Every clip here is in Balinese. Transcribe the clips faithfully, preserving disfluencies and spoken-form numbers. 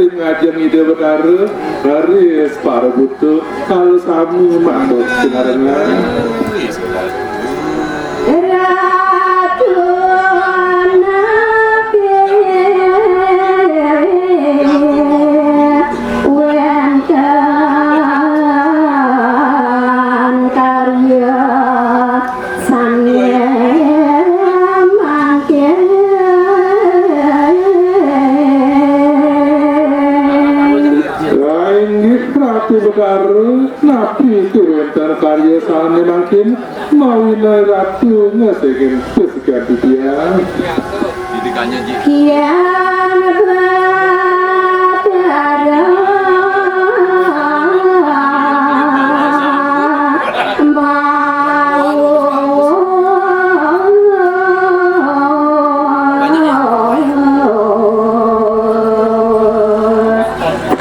Ngajeng Ida Betara, raris para buta, kala sami manut pinarengan. Ratu napi wénten karya sané mangkin. Inggih Ratu Betara, napi wénten karya sané mangkin? Mawina Ratu ngesengin pesikan titiang. Kian Batara mau.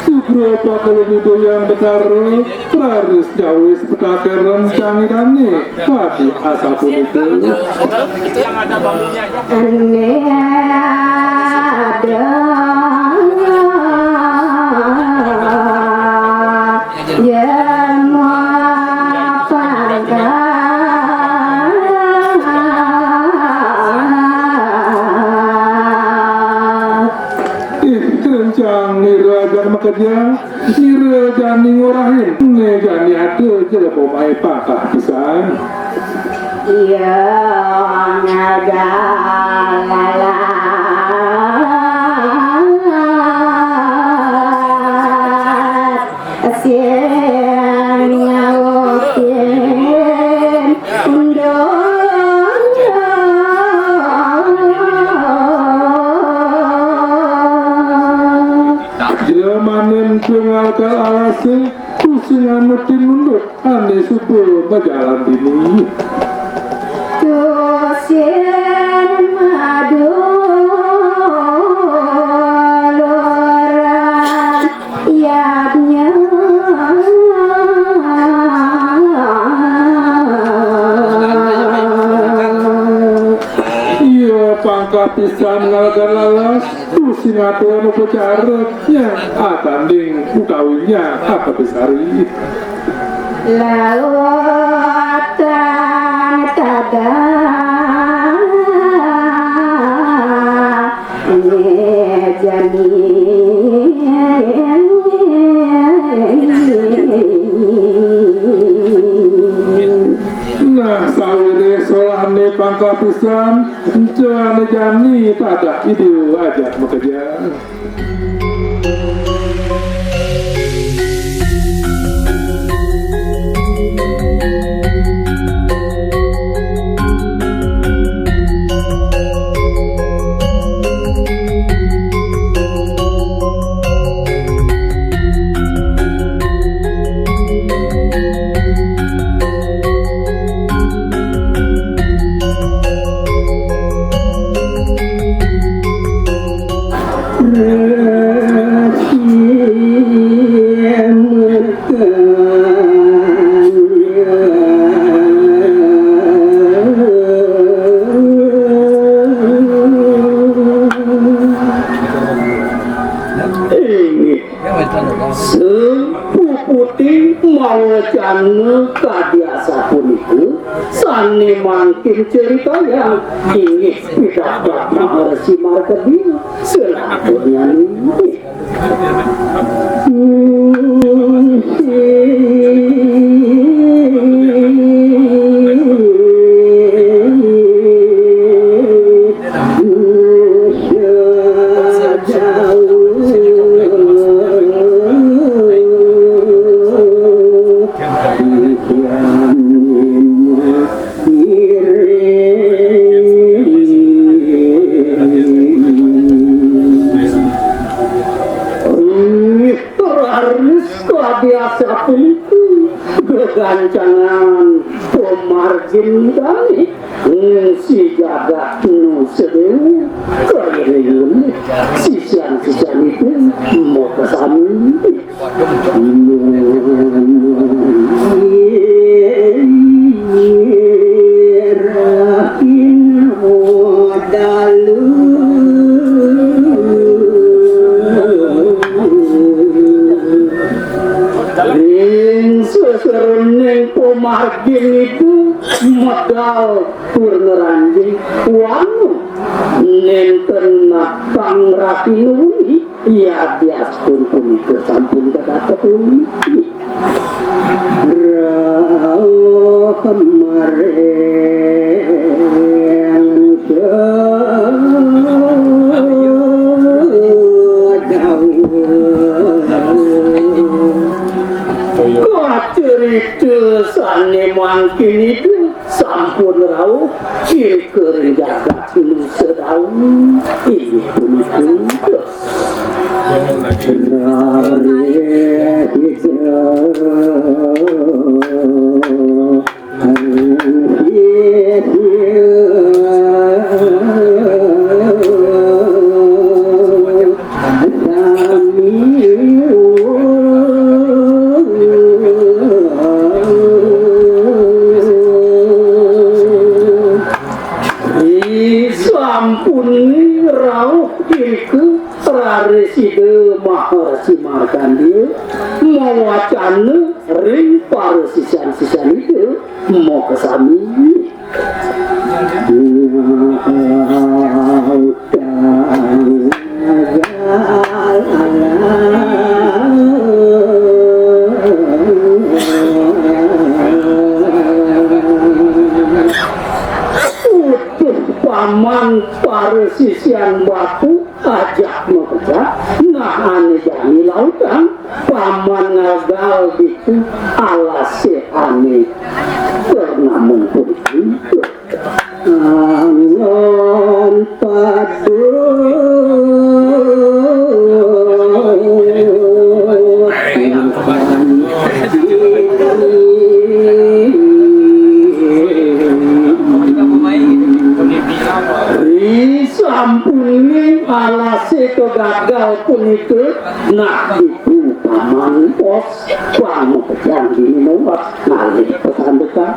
Sugra pakalunito yang Betara, raris nyawis petaka rencang Ida dané. Kadi asapunika. Ane ada yema pangkat. Ih, kerencang nira jan makejang. Sira jani ngorahin, né jani ada jelema mai pangkah pisan. Iya ngagalalat sing ngaukin undung. Jelemané tunggal kal alase, tusing anutin nunduk, ané suba majalan dini. Tusing maduluran yadnya. Iya, pangkah pisan ngalagan lalas. Tusing aturan upacara nyang atanding utawi nyang akabisari. Lautan tada jani. Nah, sawiréh solahané pangkah pisan, Ncén jani tadah Ida ajak makejang. Inggih. Sepuputing mawacana kadi asapunika, sané mangkin caritayang inggih pidarta Maharsi Markadéwa. Selanjutnya inggih. Raris kadi asapunika gegancangan pamargin dané. Ngungsi jagat nu sedéwa, kayun sisian-sisianipun makasami. Dalu. tur ngranjing wanu nenten natang rakinun, yadiastun punika sampun kadatek puniki. Rauh kemarin Kacerita sane mangkin itu sampun rauh, cirka ring jagat nu sedauh. Inggih punika. Sampun rauh irika rarisida Maharsi Markandeya mawacana ring parasisian-sisian Ida makasami. Utuh paman parasisian batu ajak makejang, nah ane jani lautang, paman ngagal ditu alase ane pernama puniki. Angon padu. Risampuning alase kagagal punika, nah ditu paman pos pang makejang dini nuwat ngalih pasandekan.